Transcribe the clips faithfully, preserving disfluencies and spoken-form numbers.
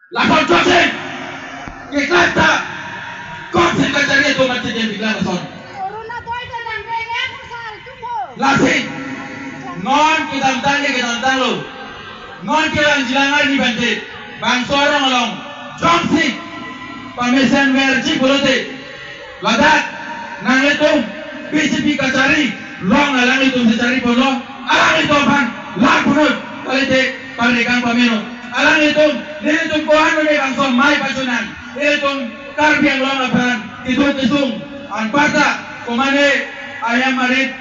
Lason joksin keklang ta, kosonsi kachari atum mati jem keklang lason. Corona doi ta nang bengek pasar jumbo. Lasi non kedamtang ke kedamtanglo. Non kevang jilang arni bante bangso arong along jongsi pamesen verji pulote, ladak nanglitum B J P kachari along alanglitum si chari ponlo, alanglitum aphan lang punoi, kalite parnekang pameno. Alanglitum, nelitum ko-an mane bangso mai pachunang. Nelitum Karbi Anglong aphan keduk kesung anparta, komane ayam arit,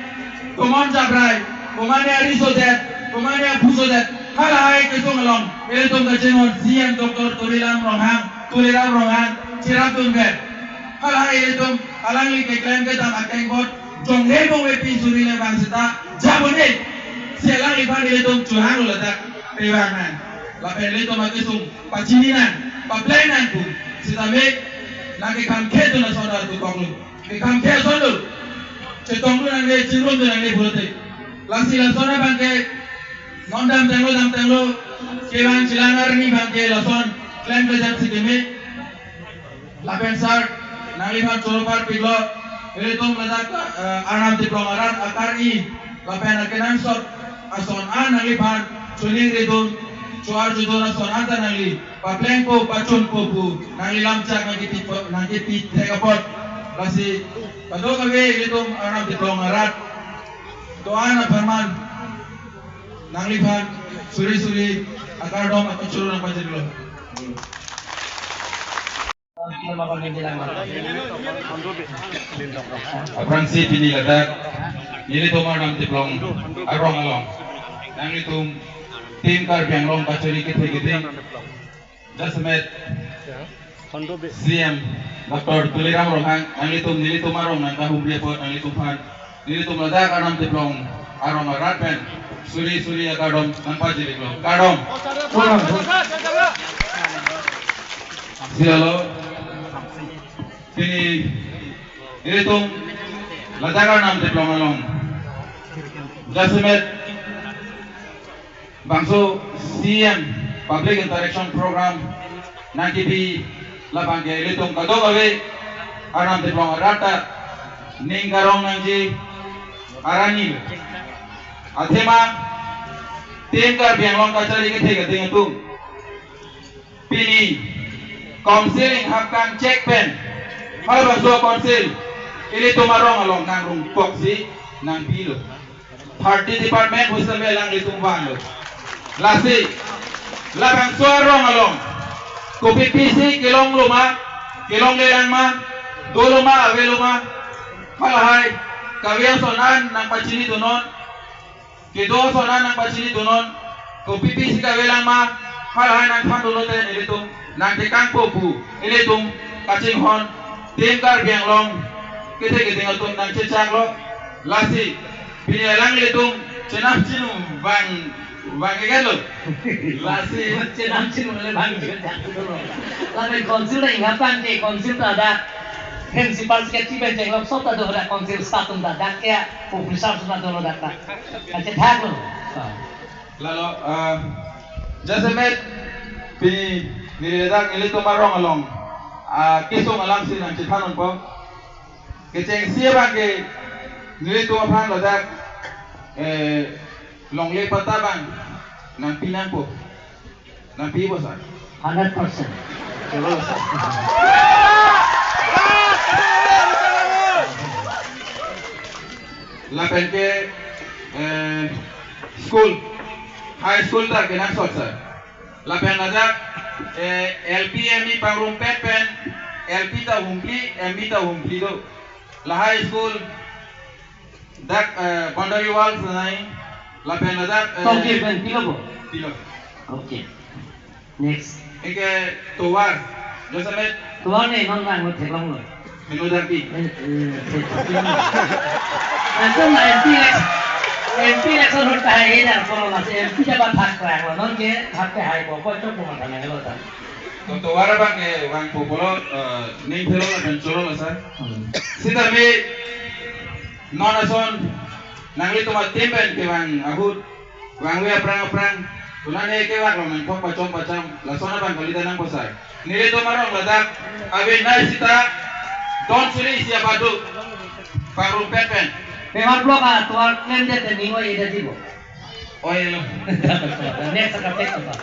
komon jabrai, komane ariso det, komane aphuso det, halahai kesung along nelitum kachinghon C M Doctor Tuliram Ronghang, Tuliram Ronghang, chirap dunver. Halahai ilitum alangli keklem kedam akeng bot jonghe bongve pi suri le bang seta jabone. Si alangliphan ilitum churang lo ladak pevang nang. Lapen ilitum akesung pachini nang, papleng nang pu. Sitame nang kekam khe tu lason atukoklo. Kekam khe ason lo. Chetongdun nangne, chingrum dun nangne pulote. Lasi lason abangke non damtanglo, damtanglo, kevang jilang arni abangke lason klem kejap si keme. Lapen sir, nangliphan choro parpiklo, ilitum ladak, eh, Arnam Teplong arat akari, lapen akenangsot ason an nangliphan choningridun, cho-arjudun ason an ta nangli paplengpo, pachunpo pu nangli lamchak nangkepi, nangkepi thek apot. Lasi kadokave ilitum Arnam Teplong arat do-an apharman nangliphan suri suri akardom akachoro nangpajirlo. Aphrangsi pini ladak nelitum Arnam Teplong arong along nanglitum Team Karbi Anglong kachari kethe keding jasemet C M Doctor Tuliram Ronghang nanglitum nelitum arong nangkahumri apot nanglitum aphan nelitum ladak Arnam Teplong arong arat pen suri suri akardom nangpajirlo. Kardom. Silo, pini nelitum ladak Arnam Teplong along jasemet bangso C M Public Interaction Program nangkepi labangke ilitum kadokave Arnam Teplong arat ta ning karong nangji arani. Athema Team Karbi Anglong kachari kethe keding atum pini Council inghap kangchek pen halabangso Council ilitum arong along nangrung koksi nangpilo. Thirty department husame alanglitum vanglo. Lasi labangso arong along kopi pisi kelonglo ma, kelonglelang ma, dolo ma, avelo ma, halahai kave ason an nangpachinidunon, kedo ason an nangpachinidunon, kopi pisi kavelang ma, halahai nangthandunon te nelitum nangtekangpo pu ilitum kachinghon Team Karbi Anglong kethe keding atum nangchechaklo. Lasi pini alanglitum chenam chinum vang, vang iketlo. Lasi chenam chinum le vang iketlo. Lapen Council ta inghap kangchek, Council ta dak Principal Secretary pen chenglok sop ta do, dak Council staff atum ta dak ke officer atum ta dolo dak ta. Kachethaklo. Ah. Lalo, ah, jasemet pini neli ladak nelitum arong along, ah, kesung alamsi nangchethan unpo. Kechengsi abangke nelitum aphan ladak, eh, longle patta abang nangpi nangpo. Nangpipo sir? Hundred percent. Coba sir. Lapen ke, eh, school, high school ta kenangsot sir. Lapen ladak, eh, L P M E pangrumpet pen, L P ta humpli, M E ta humpli do. Lahai school dak, eh, boundary wall nai, lapen ladak, eh, Tongkir pen pilo bo? Pilo. Okay. Next. Eke tovar, jasemet. Tovar ne non rang mo theklonglo. Menu dak pi. Eh, eh, theklonglo. Antum M P election, M P election ahut ta hai dak polo mas M P ta ba thak rang lo, non ke thak ke hai bo, bo chok bo ma thang lo ta. To tovar abangke vangpo pulo, eh, ning phelo lapen chorolo sir. Hmm. Sitame non ason nanglitum a-team pen kevang ahut vangve aphrang aphrang Konane kevak along nangthok pachom pacham, lason abang kali ta nangpo sir. Nelitum arong ladak, ave nai sita, don suri isi abadu, pangrumpet pen. Pemar block atovar klemdet pen ning oi-edet ji bo. Oi-e lo. Next ka tek apa?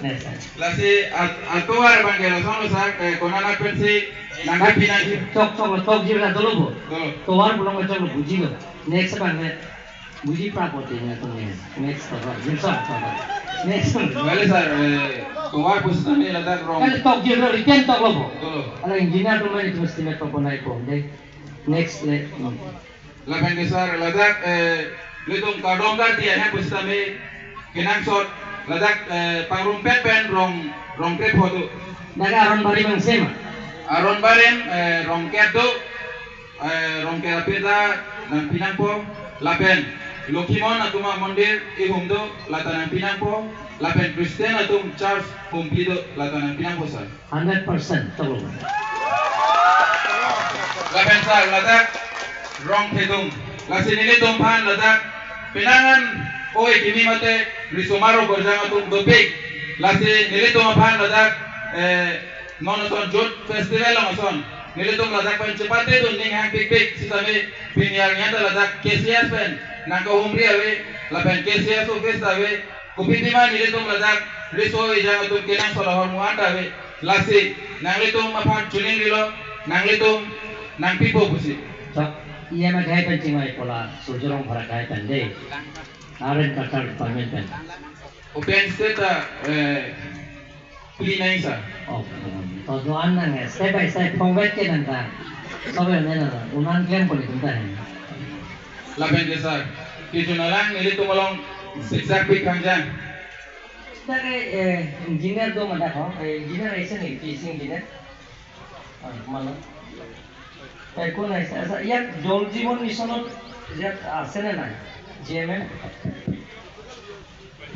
Next. Lasi at-, atovar abang ke lason lo sir, eh, konat pensi nangkapi nangji. Chok chok lo, chokji la dolo bo. Dolo. Tovar pulo chok lo, bujilo. Next abang ke. Buji prapot ne atum ne. Next tovar. Jimson tovar. Next. Kali sir, eh, tovar pusitame ladak rong. Kali tok jilo, written tok lo bo. Dolo. Ala engineer atum mane estimate paponai po de. Next le. Hmm. Lapen ke sir, ladak, eh, nelitum kardom kardi ahem pusitame kenangsot, ladak, eh, pangrumpet pen rong, rong krepho do. Dak Aronbari bang sema. Aronbari, eh, rong kep do, eh, rong kep apirta nangpi nangpo, lapen Lokhimon atum amondir ihum do, lata nangpi nangpo, lapen Christian atum church humpi do, lata nangpi nangpo sir. Hundred percent tolong. Lapen sir, ladak rong thedung. Lasi nelitum aphan ladak penang an oi kimi mate risomar okorjang atum dopik. Lasi nelitum aphan ladak, eh, non ason Youth Festival along ason. Nelitum ladak pen chepate dun ning hang pikpik sitame pini arni anta ladak K C S pen nangkahumri ave, lapen K C S office ave, kopitima nelitum ladak riso ejang atum kenangsot ahormu anta ave. Lasi nanglitum aphan chuning rilo, nanglitum nangpipo pusi. Chok, E M A gai pen chingvai pola, sujurong phara gai pen de. Aren katar department pen. Open state ta, eh, pli nai sir. Oh, to doan nang, eh, step by step, phong vet ke nang ta. Sobe ne na, unan klem poli tum ta hai. Lapen ke sir, kejun alang nelitum along siksak pik kangjang. Dak, eh, engineer do mada ho, eh, engineer aise ne, P C engineer. Ah, mana? Eh, কোন আহিছে? আচ্ছা, ইয়াত জল জীৱন মিছনত ইয়াত আছেনে নাই? G M M?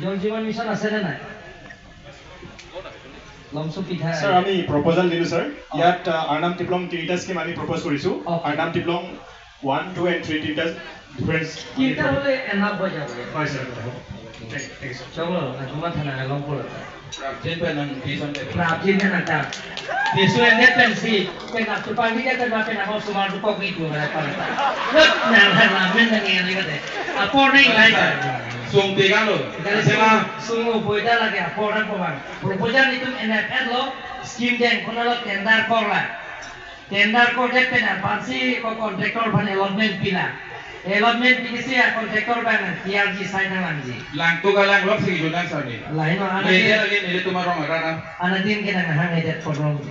জল জীৱন মিছন আছেনে নাই? লমচু পিঠা। ছাৰ, আমি প্ৰপ'জাল দিলোঁ, ছাৰ। অ। ইয়াত, আ, আৰনাম টিপলং তিনিটা স্কিম আমি প্ৰপ'জ কৰিছোঁ। অ। Arnam Tiplong one, two and three তিনিটা ডিফাৰেণ্ট। তিনিটা হ'লে এনাফ হৈ যাব। হয়, ছাৰ, হ'ব। Thank, thank you, sir. চলো, তোমার থানা লমপুর। Prapjin pen nang tison te. Prapjin pen nang ta. Tisu endet pensi, pen nang tupang di pen nang pen nang osomar tu kok itu, nang pen nang. Lep nang nang lamen nang ngeri kate. Apor nang lai. Sung tiga lo. Dari sung, sung boida lagi apor nang pemang. Proposal itu N F L lo, scheme deng, kono lo tender kor la. Tender kordet pen aphansi ko contractor aphan allotment pila. Allotment pisi a contractor abang T R G sign nangji. Lang tu ka lang lok si juna sami. Lain orang Media lagi nelitum arong arat ah. Anatin ke nang hang edet problem.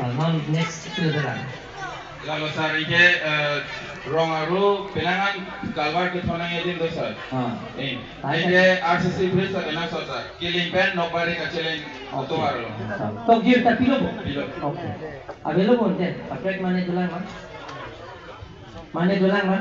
Ah, non next tu dah. Lalo sir, ike, eh, rong aru penang an culvert kethon nangji adim do sir. Ah. Eh, ike R C C bridge ta kenangsot sir. Kiling pen Nokbari kacheleng. Oke. Atovar lo. Tok jir ta pilo bo? Pilo. Oke. Ave lo bo ante. Kaprek mane dolang ma? Mane dolang ma?